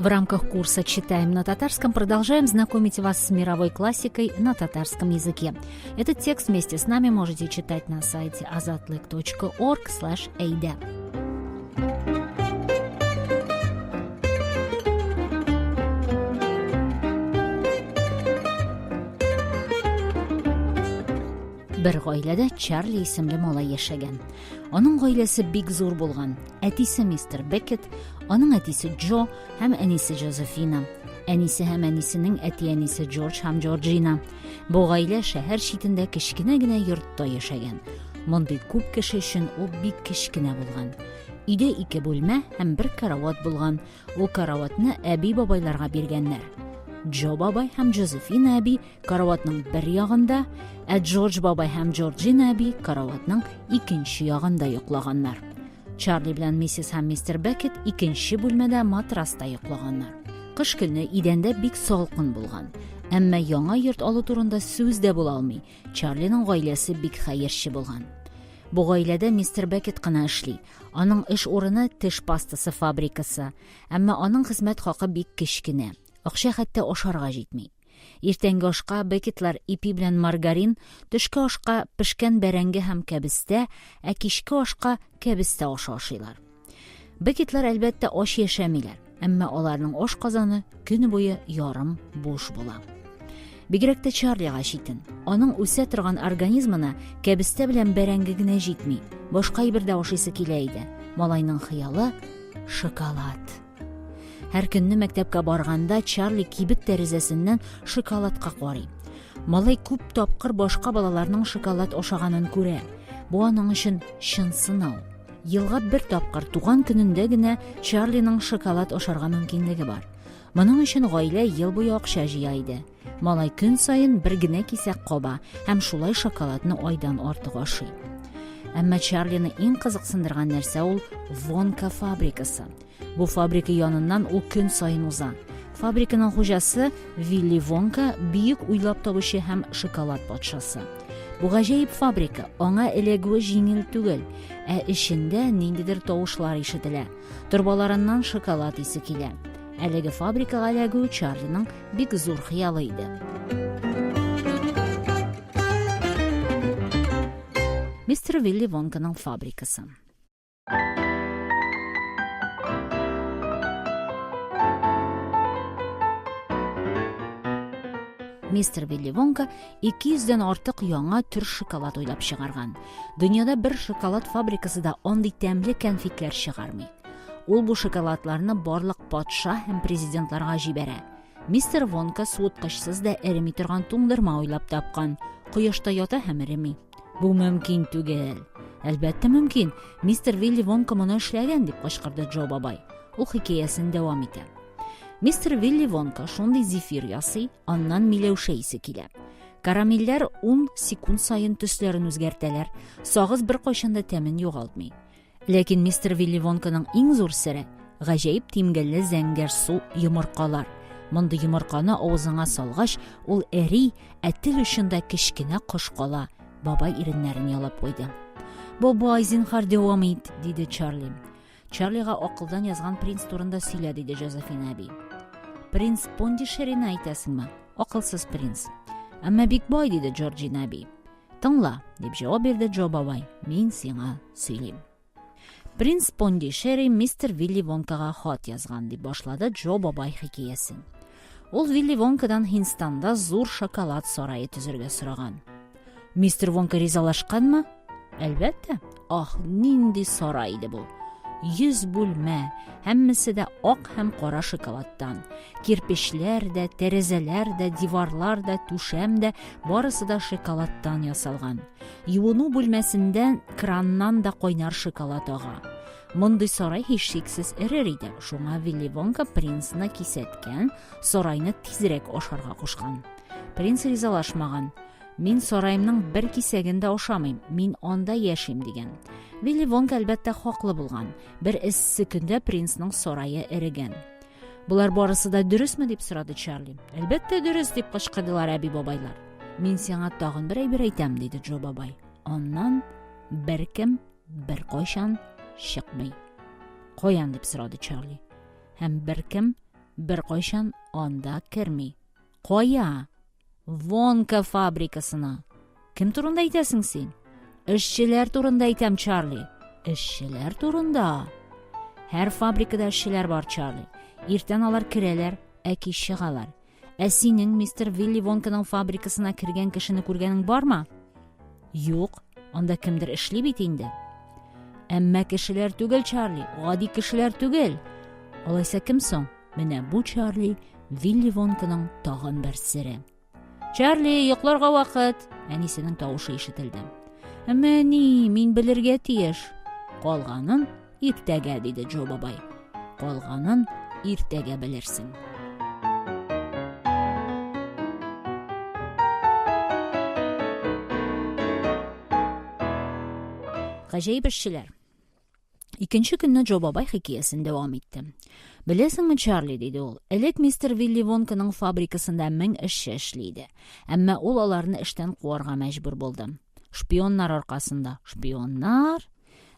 В рамках курса «Читаем на татарском» продолжаем знакомить вас с мировой классикой на татарском языке. Этот текст вместе с нами можете читать на сайте azatlyk.org/eide. Бер гаиләдә Чарли исемле малай яшәгән. Аның гаиләсе бик зур булган. Әтисе мистер Беккет, аның әтисе Джо һәм әнисе Джозефина. Әнисе һәм әнисенең әти-әнисе Джордж һәм Джорджина. Бу гаилә шәһәр читендә кечкенә генә йортта яшәгән. Мондый күп кеше өчен ул бик кечкенә булган. Өйдә ике бүлмә һәм бер карават булган. Ул караватны әби-бабайларга биргәннәр. Джо бабай һәм Джозефина әби караватның бер ягында, ә Джордж бабай һәм Джорджина әби караватның икенче ягында йоклаганнар. Чарли белән миссис һәм мистер Беккет икенче бүлмәдә матраста йоклаганнар. Кыш көне идәндә бик салкын булган. Әмма яңа йорт алу турында сүз дә була алмый. Чарлиның гаиләсе бик хәерче булган. Бу гаиләдә мистер Беккет кына эшли. Аның эш урыны теш пастасы фабрикасы. Әмма аның хезмәт хакы бик кечкенә. Акча хәтта ашарга җитми. Иртәнге ашка Бекетлар ипи белән маргарин, төшке ашка пешкән бәрәңге һәм кәбестә, ә кичке ашка кәбестә ашы ашыйлар. Бекетлар, әлбәттә, ач яшәмиләр, әмма аларның аш казаны көне буе ярым буш була. Бигрәк тә Чарлига читен. Аның үсә торган организмына кәбестә белән бәрәңге генә җитми, башка әйбер дә ашыйсы килә иде. Малайның хыялы шоколад. Һәр көнне мәктәпкә барганда Чарли кибет тәрәзәсеннән шоколадка карый. Малай күп тапкыр башка балаларның шоколад ашаганын күрә. Бу аның өчен чын сынау. Елга бер тапкыр туган көнендә генә Чарлиның шоколад ашарга мөмкинлеге бар. Моның өчен гаилә ел буе акча җыя иде. Малай көн саен бер генә кисәк каба һәм шулай шоколадны айдан артык ашый. Әмма Чарлины иң кызыксындырган нәрсә ул Вонка фабрикасы. Бу фабрика яныннан ул көн саен уза. Фабриканың хуҗасы Вилли Вонка бөек уйлап табучы һәм шоколад патшасы. Бу гаҗәеп фабрика, аңа эләгүе җиңел түгел, ә эчендә ниндидер тавышлар ишетелә. Торбаларыннан шоколад исе килә. Әлеге фабрикага эләгү Чарлиның бик зур хыялы иде. Мистер Вилли Вонканың фабрикасы. Мистер Вилли Вонка 200 дән артык яңа төр шоколад уйлап чыгарган. Дөньяда бер шоколад фабрикасы да андый тәмле кәнфитләр чыгармый. Ул бу шоколадларны барлык патша һәм президентларга җибәрә. Мистер Вонка суыткычсыз да эреми торган туңдырма уйлап тапкан. Кояшта ята һәм эреми. Бу мөмкин түгел. Әлбәттә мөмкин. Мистер Вилли Вонка моны эшләгән, дип кычкырды Джо бабай. Ул хикәясен дәвам итә. Мистер Вилли Вонка шундый зефир ясый, аннан миләүшә исе килә. Карамельләр 10 секунд саен төсләрен үзгәртәләр, сагыз беркайчан да тәмен югалтмый. Ләкин мистер Вилли Вонканың иң зур сере гаҗәеп тимгелле зәңгәр су йомыркалар. Мондый йомырканы авызыңа салгач, ул эри, ә тел очында кечкенә кош кала. Бабай иреннәрен ялап куйды. Бабай, зинхар дәвам ит, диде Чарли. Чарлига акылдан язган принц турында сөйлә, диде Жозефина әби. Принц Понди Шерины әйтәсеңме? Акылсыз принц. Әмма бик бай, диде Джорджина әби. Тыңла, дип җавап бирде Джо бабай. Мин сиңа сөйлим. Принц Понди Шерри мистер Вилли Вонкага хат язган, дип башлады Джо бабай хикәясен. Ул Вилли Вонкадан Һиндстанда зур шоколад сарае төзергә сораган. Мистер Вонка ризалашканмы? Әлбәттә. Ах, нинди сарай иде бу! 100 бүлмә, һәммәсе дә ак һәм кара шоколадтан. Кирпечләр дә, тәрәзәләр дә, диварлар да, түшәм дә, барысы да шоколадтан ясалган. Юыну бүлмәсендә краннан да кайнар шоколад ага. Мондый сарай һичшиксез эрер иде, шуңа Вилли Вонка принцны кисәткән, сарайны тизрәк ашарга кушкан. Принц ризалашмаган. Мин сараемның бер кисәген дә ашамыйм, мин анда яшим, дигән. Вилли Вонка, әлбәттә, хаклы булган. Бер эссе көндә принцның сарае эрегән. Болар барысы да дөресме, дип сорады Чарли. Әлбәттә, дөрес, дип кычкырдылар әби-бабайлар. Мин сиңа тагын бер әйбер әйтәм, диде Джо бабай. Аннан беркем беркайчан чыкмый. Каян, дип сорады Чарли. Һәм беркем беркайчан анда керми. Кая? Вонка фабрикасына. Кем турында әйтәсең син? Эшчеләр турында әйтәм, Чарли. Эшчеләр турында? Һәр фабрикада эшчеләр бар, Чарли. Иртән алар керәләр, ә кич чыгалар. Ә синең мистер Вилли Вонканың фабрикасына кергән кешене күргәнең бармы? Юк, анда кемдер эшли бит инде. Әмма кешеләр түгел, Чарли, гади кешеләр түгел. Алайса кем соң? Менә бу Чарли Вилли Вонканың тагын бер сере. Чарли, йокларга вакыт! Әнисенең тавышы ишетелде. Әмма әни, мин белергә тиеш. Калганын иртәгә, диде Джо бабай. Калганын иртәгә белерсең. Гаҗәеп эшчеләр. Икенче көнне Джо бабай хикәясен дәвам итте. Беләсеңме, Чарли, диде ул, элек мистер Вилли Вонканың фабрикасында 1000 эшче эшли иде. Әмма ул аларны эштән куарга мәҗбүр булды. Шпионнар аркасында. Шпионнар?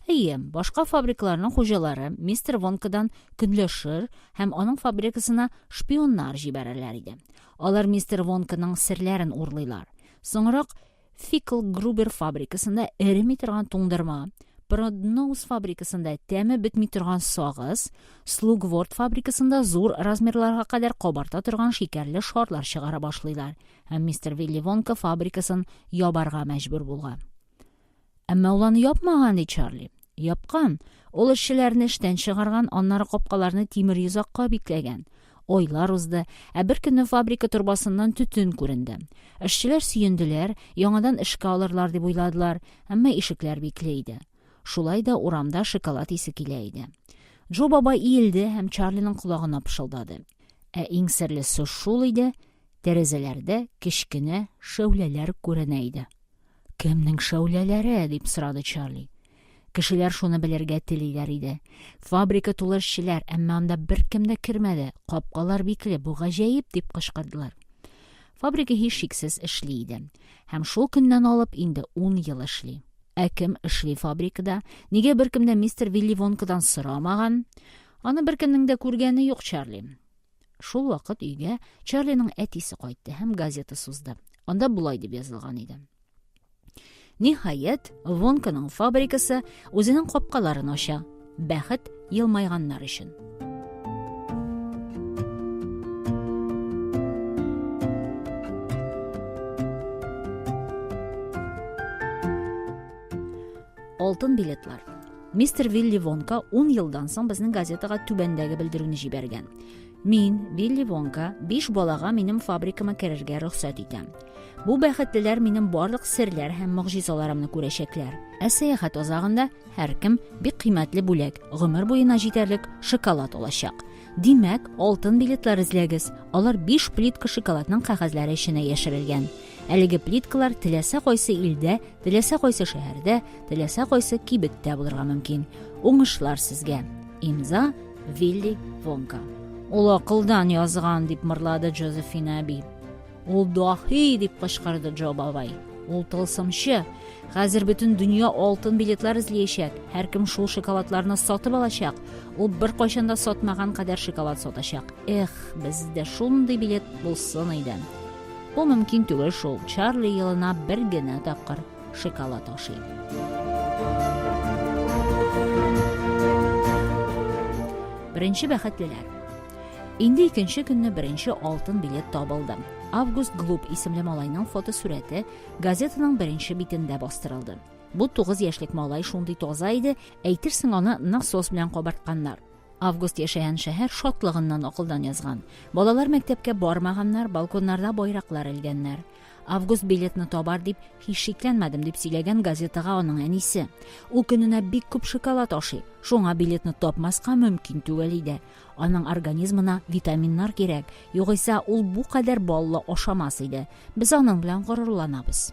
Әйе, башка фабрикаларның хуҗалары мистер Вонкадан көнләшер һәм аның фабрикасына шпионнар җибәрерләр иде. Алар мистер Вонканың серләрен урлыйлар. Соңрак Фикл Грубер фабрикасында эреми торган туңдырма, Продноус фабрикасында тәме бетми торган сагыз, Слугворд фабрикасында зур размерларга кадәр кабарта торган шикәрле шарлар чыгара башлыйлар һәм мистер Вилли Вонка фабрикасын ябарга мәҗбүр булган. Әмма ул аны япмаган, ди Чарли. Япкан. Ул эшчеләрне эштән чыгарган, аннары капкаларны тимер йозакка бикләгән. Айлар узды, ә бер көнне фабрика торбасыннан төтен күренде. Эшчеләр сөенделәр, яңадан эшкә алырлар дип уйладылар, әмма ишекләр бикле иде. Шулай да урамда шоколад исе килә иде. Джо бабай иелде һәм Чарлиның колагына пышылдады. Ә иң серлесе шул иде, тәрәзәләрдә кечкенә шәүләләр күренә иде. Кемнең шәүләләре? дип сорады Чарли. Кешеләр шуны белергә телиләр иде. Фабрика тулы эшчеләр, әмма анда беркем дә кермәде. Капкалар бикле, бу гаҗәеп, дип кычкырдылар. Фабрика һичшиксез эшли иде. Һәм шул көннән алып инде ун ел эшли. Ә кем эшли фабрикада? Нигә беркем дә мистер Вилли Вонкадан сорамаган? Аны беркемнең дә күргәне юк, Чарли. Шул вакыт өйгә Чарлиның әтисе кайтты һәм газета сузды. Анда болай дип язылган иде. Ниһаять, Вонканың фабрикасы үзенең капкаларын ача. Бәхет елмайганнар өчен. Алтын билетлар. Мистер Вилли Вонка 10 елдан соң безнең газетага түбәндәге белдерүне җибәргән. Мин, Вилли Вонка, биш балага минем фабрикама керергә рөхсәт итәм. Бу бәхетлеләр минем барлык серләр һәм могҗизаларымны күрәчәкләр. Ә сәяхәт азагында һәркем бик кыйммәтле бүләк, гомер буена җитәрлек шоколад алачак. Димәк, алтын билетлар эзләгез. Алар биш плитка шоколадның кәгазьләре эченә яшерелгән. Әлеге плиткалар теләсә кайсы илдә, теләсә кайсы шәһәрдә, теләсә кайсы кибеттә булырга мөмкин. Уңышлар сезгә! Имза Вилли Вонка. Ул акылдан язган, дип мырлады Джозефина әби. Ул даһи, дип кычкырды Джо бабай. Ул тылсымчы. Хәзер бөтен дөнья алтын билетлар эзләячәк. Һәркем шул шоколадларны сатып алачак. Ул беркайчан да сатмаган кадәр шоколад сатачак. Эх, бездә шундый билет булсын иде. Бу мөмкин түгел шул. Чарли елына бер генә тапкыр шоколад ашый. Беренче бәхетлеләр. Инде икенче көнне беренче алтын билет табылды. Август Глуб исемле малайның фотосурәте газетаның беренче битендә бастырылды. Бу 9 яшьлек малай шундый таза иде, әйтерсең аны насос белән кабартканнар. Август яшәгән шәһәр шатлыгыннан акылдан язган. Балалар мәктәпкә бармаганнар, балконнарда байраклар элгәннәр. Август билетны табар дип һич шикләнмәдем, дип сөйләгән газетага аның әнисе. Ул көненә бик күп шоколад ашый, шуңа билетны тапмаска мөмкин түгел иде. Аның организмына витаминнар кирәк, югыйсә ул бу кадәр баллы ашамас иде. Без аның белән горурланабыз.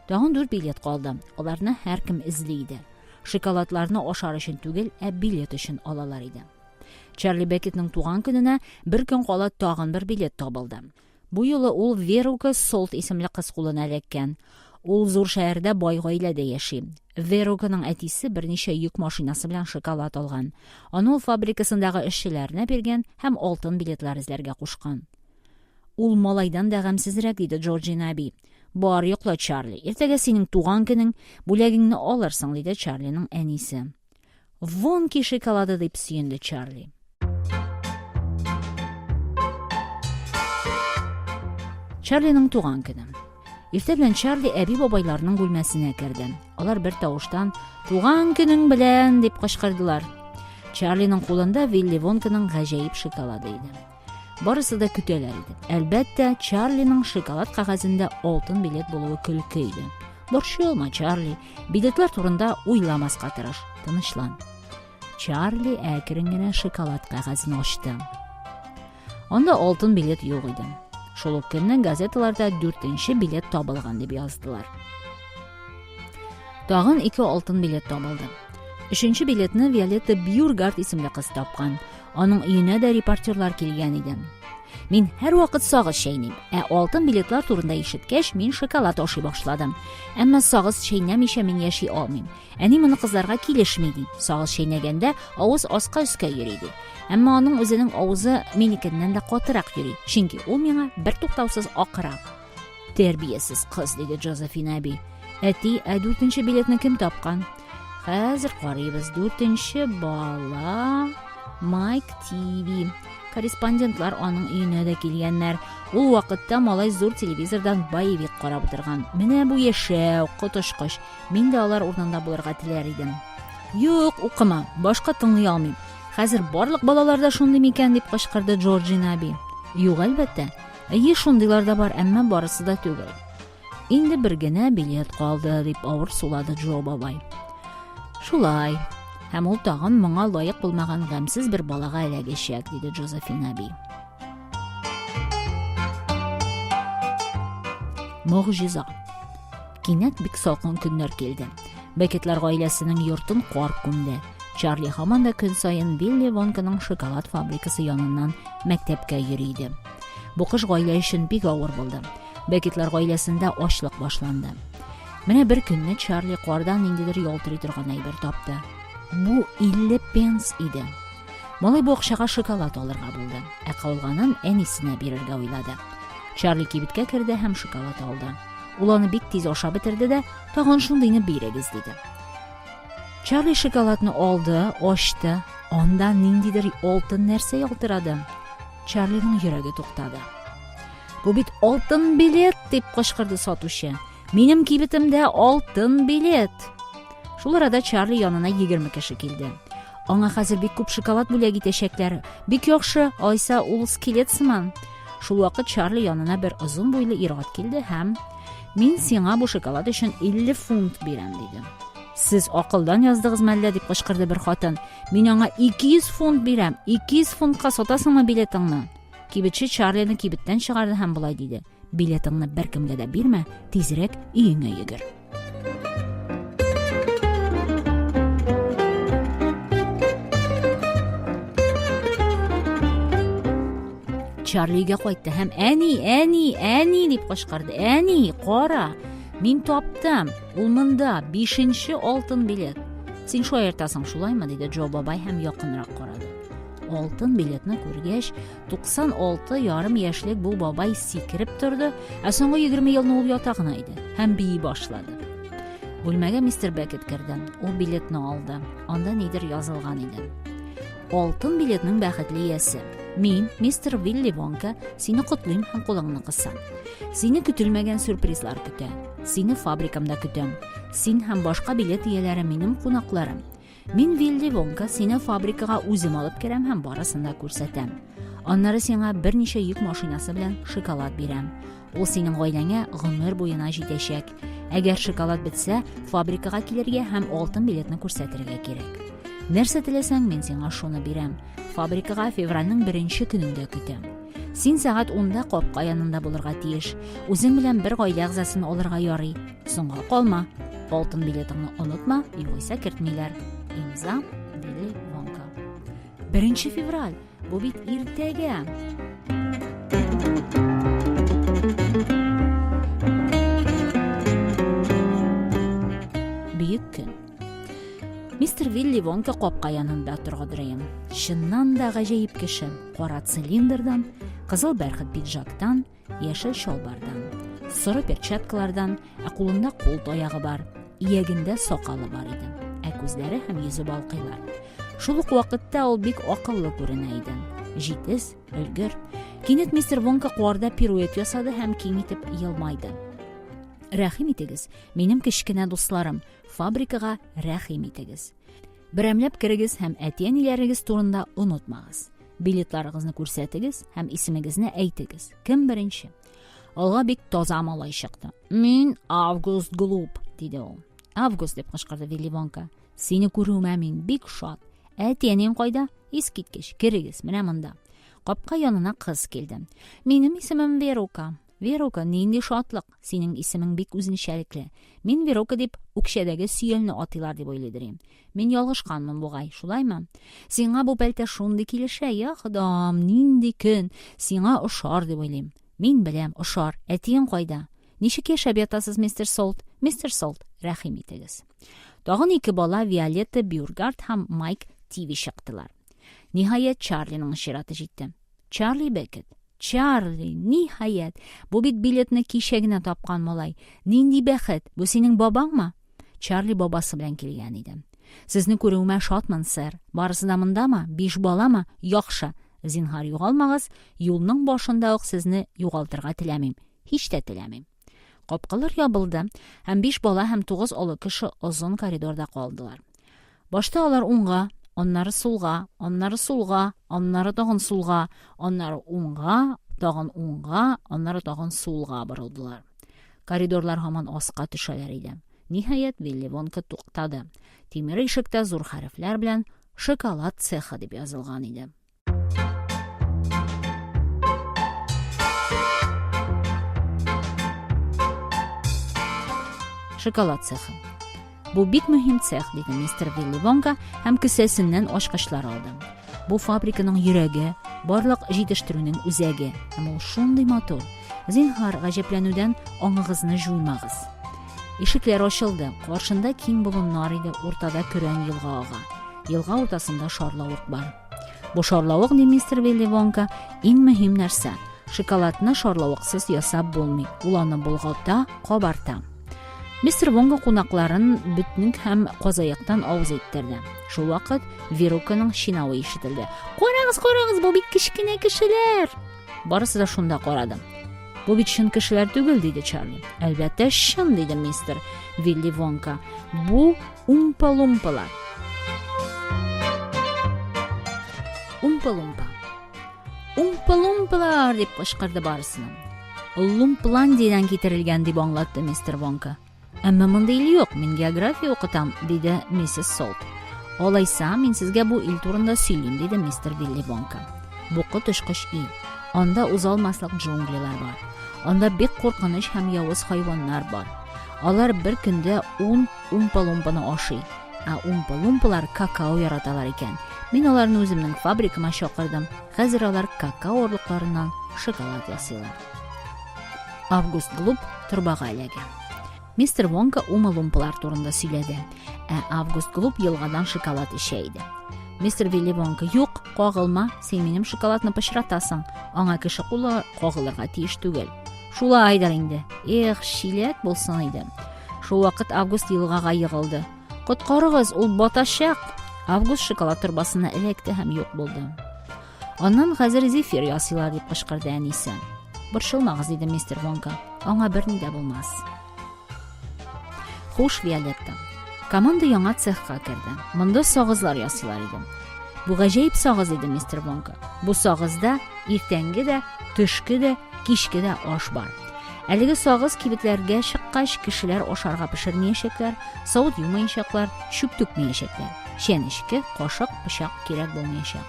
Тагын дүрт билет калды. Аларны һәркем эзли иде. Шоколадларны ашар өчен түгел, ә билет өчен алалар иде. Чарли Беккетның туган көненә бер көн кала тагын бер билет табылды. Бу юлы ул Верука Солт исемле кыз кулына эләккән. Ул зур шәһәрдә бай гаиләдә яши. Вероканың әтисе берничә йөк машинасы белән шоколад алган. Аны ул фабрикасындагы эшчеләренә биргән һәм алтын билетлар эзләргә кушкан. Ул малайдан да гамьсезрәк, диде Джорджина әби. Бар, йокла, Чарли. Иртәгә синең туган көнең, бүләгеңне алырсың, диде Чарлиның әнисе. Вонки шоколады, дип сөенде Чарли. Чарлиның туган көне. Иртә белән Чарли әби-бабайларының бүлмәсенә керде. Алар бер тавыштан «Туган көнең белән!» дип кычкырдылар. Чарлиның кулында Вилли Вонканың гаҗәеп шоколады иде. Барысы да көтәләр иде. Әлбәттә, Чарлиның шоколад кәгазендә алтын билет булуы көлке иде. Борчылма, Чарли, билетлар турында уйламаска тырыш, тынычлан. Чарли әкрен генә шоколад кәгазен ачты. Анда алтын билет юк иде. Шул ук көнне газеталарда дүртенче билет табылган дип яздылар. Тагын ике алтын билет табылды. Өченче билетны Виолетта Бьюргард исемле кыз тапкан. Аның өенә дә репортерлар килгән иде. Мин һәрвакыт сагыз чәйним, ә алтын билетлар турында ишеткәч, мин шоколад ашый башладым. Әмма сагыз чәйнәмичә мин яши алмыйм. Әни моны кызларга килешми ди. Сагыз чәйнәгәндә авыз аска-өскә йөри ди. Әмма аның үзенең авызы минекеннән дә катырак йөри, чөнки ул миңа бертуктаусыз акыра. Тәрбиясез кыз, диде Джозефина әби. Әти, ә дүртенче билетны кем тапкан? Хәзер карыйбыз. Дүртенче бала Майк Тиви. Корреспондентлар аның өенә дә килгәннәр. Ул вакытта малай зур телевизордан боевик карап утырган. Менә бу яшәү, коточкыч. Мин дә алар урынында булырга теләр идем. Юк, укыма, башка тыңлый алмыйм. Хәзер барлык балалар да шундый микән, дип кычкырды Джорджина әби. Юк, әлбәттә. Әйе, шундыйлар да бар, әмма барысы да түгел. Инде бер генә билет калды, дип авыр сулады Джо бабай. Шулай. Һәм ул тагын моңа лаек булмаган гамьсез бер балага эләгәчәк, диде Джозефина әби. Могҗиза. Кинәт бик салкын көннәр килде. Бекетлар гаиләсенең йортын кар күмде. Чарли һаман да көн саен Вилли Вонканың шоколад фабрикасы яныннан мәктәпкә йөри иде. Бу кыш гаилә өчен бик авыр булды. Бекетлар гаиләсендә ачлык башланды. Менә бер көнне Чарли кардан ниндидер ялтырый торган әйбер тапты. Бу 50 пенс иде. Малай бу акчага шоколад алырга булды, ә калганын әнисенә бирергә уйлады. Чарли кибеткә керде һәм шоколад алды. Ул аны бик тиз ашап бетерде дә, тагын шундыйны бирегез, диде. Чарли шоколадны алды, ачты. Анда ниндидер алтын нәрсә ялтырады. Чарлиның йөрәге туктады. Бу бит алтын билет, дип кычкырды сатучы. Минем кибетемдә алтын билет! Шул арада Чарли янына 20 кеше килде. Аңа хәзер бик күп шоколад бүләк итәчәкләр. Бик яхшы, алайса ул скелет сыман. Шул вакыт Чарли янына бер озын буйлы ир-ат килде һәм Мин сиңа бу шоколад өчен 50 фунт бирәм, диде. Сез акылдан яздыгыз мәллә, дип кычкырды бер хатын. Мин аңа 200 фунт бирәм. 200 фунтка сатасыңмы билетыңны? Кибетче Чарлины кибеттән чыгарды һәм болай диде. Билетыңны беркемгә дә бирмә, тизрәк өеңә йөгер. Чарли өйгә кайтты һәм әни, әни, әни дип кычкырды. Әни, кара, мин таптым. Ул монда, бишенче алтын билет. Син шаяртасың, шулаймы? диде Джо бабай һәм якынрак карады. Алтын билетны күргәч, 96 ярым яшьлек бу бабай сикереп торды, ә соңгы 20 елны ул ята гына иде һәм бии башлады. Бүлмәгә мистер Беккет керде. Ул билетны алды. Анда нидер язылган иде. Алтын билетның бәхетле иясе. Мин, мистер Вилли Вонка, сине котлыйм һәм кулыңны кысам. Сине көтелмәгән сюрпризлар көтә. Сине фабрикамда көтәм. Син һәм башка билет ияләре минем кунакларым. Мин Вилли Вонка, сине фабрикага үзем алып керәм һәм барысын да күрсәтәм. Аннары сиңа берничә йөк машинасы белән шоколад бирәм. Ул синең гаиләңә гомер буена җитәчәк. Әгәр шоколад бетсә, фабрикага килергә һәм алтын билетны күрсәтергә кирәк. Нәрсә теләсәң, мин сиңа шуны бирәм. Фабрикага февральнең беренче көнендә көтәм. Син сәгать унда капка янында булырга тиеш. Үзең белән бер гаилә әгъзасын алырга ярый. Соңга калма. Алтын билетыңны онытма, югыйсә кертмиләр. Имза Вилли Вонка. 1 февраль. Бу бит иртәгә. Бөек көн. Мистер Вилли Вонка капка янында торгадырыем. Чыннан да гаҗәеп кеше. Кара цилиндрдан, кызыл бәрхет пиджактан, яшел чалбардан, соры перчаткалардан, ә кулында кул таягы бар, иягендә сакалы бар иде, ә күзләре һәм йөзе балкыйлар. Шул ук вакытта ул бик акыллы күренә иде. Җитез, өлгер. Кинәт мистер Вонка куарда пируэт ясады һәм киң итеп елмайды. Рәхим итегез, минем кечкенә дусларым, фабрикага рәхим итегез. Берәмләп керегез һәм әти-әниләрегез турында онытмагыз. Билетларыгызны күрсәтегез һәм исемегезне әйтегез. Кем беренче? Алга бик таза малай чыкты. Мин Август Глуп, диде ул. Август, дип кычкырды Вилли Вонка. Сине күрүемә мин бик шат. Әти-әниең кайда? Искиткеч, керегез, менә монда. Капка янына кыз килде. Минем исемем Верука. Верука, нинди шатлык! Синең исемең бик үзенчәлекле. Мин Верука дип үкчәдәге сөялне атыйлар дип уйлыйдыр идем. Мин ялгышканмын бугай, шулаймы? Сиңа бу пәлтә шундый килешә, я Ходам, нинди көн! Сиңа ошар дип уйлыйм. Мин беләм, ошар. Әтиең кайда? Ничек яшәп ятасыз, мистер Солт? Мистер Солт, рәхим итегез. Тагын ике бала Виолетта Бюргард һәм Майк Тиви чыктылар. Ниһаять, Чарлиның чираты җитте. Чарли Беккет. Чарли, ниһаять! Бу бит билетны кичә генә тапкан малай. Нинди бәхет! Бу синең бабаңмы? Чарли бабасы белән килгән иде. Сезне күрүемә шатмын, сэр. Барысы да мондамы? Биш баламы? Яхшы. Зинһар, югалмагыз. Юлның башында ук сезне югалтырга теләмим. Һич тә теләмим. Капкалар ябылды, һәм биш бала һәм тугыз олы кеше озын коридорда калдылар. Башта алар уңга, аннары сулга, аннары сулга, аннары тагын сулга, аннары уңга, тагын уңга, аннары тагын сулга борылдылар. Коридорлар һаман аска төшәләр иде. Ниһаять, Вилли Вонка туктады. Тимер ишектә зур хәрефләр белән «Шоколад цехы» дип язылган иде. Шоколад цехы. Бу бик мөһим цех, диде мистер Вилли Вонка һәм кесәсеннән ачкычлар алды. Бу фабриканың йөрәге, барлык җитештерүнең үзәге. Һәм ул шундый матур. Зинһар, гаҗәпләнүдән аңыгызны җуймагыз. Ишекләр ачылды. Каршында киң болыннар иде, уртада көрән елга ага. Елга уртасында шарлавык бар. Бу шарлавык, ди мистер Вилли Вонка, иң мөһим нәрсә. Шоколадны шарлавыксыз ясап булмый. Ул аны болгата, кабарта. Мистер Вонка кунакларын бөтнек һәм казаяктан авыз иттерде. Шул вакыт Веруканың чинавы ишетелде. Карагыз, карагыз, бу бит кечкенә кешеләр! Барысы да шунда карады. Бу бит чын кешеләр түгел, диде Чарли. Әлбәттә, чын, диде мистер Вилли Вонка. Бу Умпа-лумпалар. Умпа-лумпа. Умпа-лумпалар! дип кычкырды барысына. Лумпландиядән китерелгән, дип аңлатты мистер Вонка. Әмма мондый ил юк, мин география укытам, диде миссис Солт. Алайса, мин сезгә бу ил турында сөйлим, диде мистер Вилли Вонка. Бу коточкыч ил. Анда уза алмаслык джунглилар бар. Анда бик куркыныч һәм явыз хайваннар бар. Алар бер көндә ун умпа-лумпаны ашый. Ә умпа-лумпалар какао яраталар икән. Мин аларны үземнең фабрикама чакырдым. Хәзер алар какао орлыкларыннан шоколад ясыйлар. Август Глуп торбага эләгә. Мистер Вонка ума-лумпалар турында сөйләде, ә Август Глуп елгадан шоколад эчә иде. Мистер Вилли Вонка, юк, кагылма, син минем шоколадны пычратасың. Аңа кеше кулы кагылырга тиеш түгел. Шулайдыр инде. Эх, чиләк булсын иде. Шул вакыт Август елгага егылды. Коткарыгыз, ул батачак! Август шоколад торбасына эләкте һәм юк булды. Аннан хәзер зефир ясыйлар, дип кычкырды әнисе. Борчылмагыз, диде мистер Вонка. Аңа берни дә булмас. Хуш, Виолетта. Команда яңа цехка керде. Монда сагызлар ясыйлар иде. Бу гаҗәеп сагыз, диде мистер Вонка. Бу сагызда иртәнге дә, төшке дә, кичке дә аш бар. Әлеге сагыз кибетләргә чыккач, кешеләр ашарга пешермәячәкләр, савыт юмаячаклар, чүп түкмәячәкләр. Чәнечке, кашык, пычак кирәк булмаячак.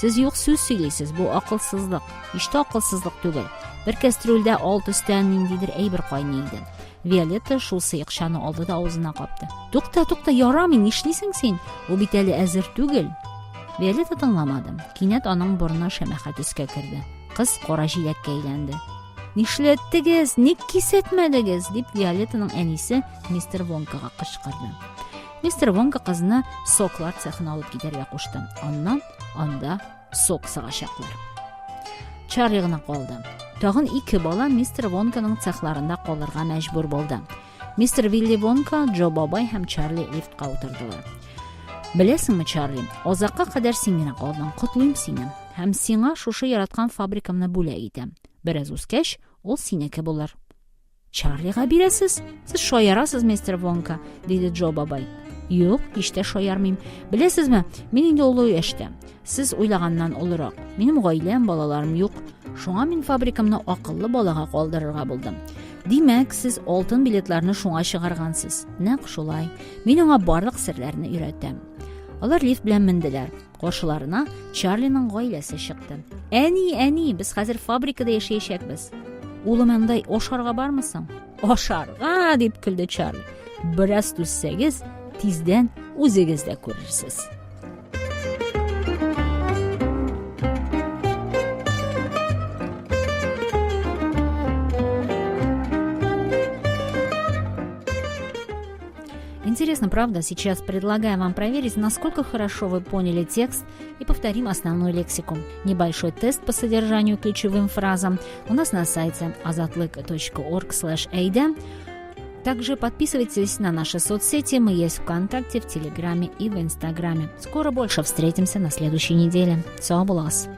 Сез юк сүз сөйлисез, бу акылсызлык. Һич тә акылсызлык түгел. Бер кәстрүлдә ал төстә ниндидер әйбер кайный иде. Виолетта шул сыекчаны алды да авызына капты. Тукта, тукта, ярамый, нишлисең син? Ул бит әле әзер түгел. Виолетта тыңламады. Кинәт аның борыны шәмәхә төскә керде. Кыз кара җиләккә әйләнде. Нишләттегез? Ник кисәтмәдегез? дип Виолеттаның әнисе мистер Вонкага кычкырды. Мистер Вонка кызны соклар цехына алып китәргә кушты. Аннан анда сок сыгачаклар. Чарли гына калды. Тагын ике бала мистер Вонканың цехларында калырга мәҗбүр булды. Мистер Вилли Вонка, Джо бабай һәм Чарли лифтка утырдылар. Беләсеңме, Чарли, азакка кадәр син генә калдың. Котлыйм сине. Һәм сиңа шушы яраткан фабрикамны бүләк итәм. Бераз үскәч, ул синеке булыр. Чарлига бирәсез? Сез шаярасыз, мистер Вонка, диде Джо бабай. Юк, һич тә шаярмыйм. Беләсезме, мин инде олы яшьтә. Сез уйлаганнан олырак. Минем гаиләм, балаларым юк. Шуңа мин фабрикамны акыллы балага калдырырга булдым. Димәк, сез алтын билетларны шуңа чыгаргансыз. Нәкъ шулай. Мин аңа барлык серләрне өйрәтәм. Алар лифт белән менделәр. Каршыларына Чарлиның гаиләсе чыкты. Әни, әни, без хәзер фабрикада яшәячәкбез. Улым, анда ашарга бармы соң? Ашарга, дип көлде Чарли. Бераз түзсәгез, тиздән үзегез дә күрерсез. Интересно, правда? Сейчас предлагаю вам проверить, насколько хорошо вы поняли текст, и повторим основную лексику. Небольшой тест по содержанию ключевым фразам у нас на сайте azatlyk.org/eida. Также подписывайтесь на наши соцсети. Мы есть ВКонтакте, в Телеграме и в Инстаграме. Скоро больше встретимся на следующей неделе. Сау булыгыз!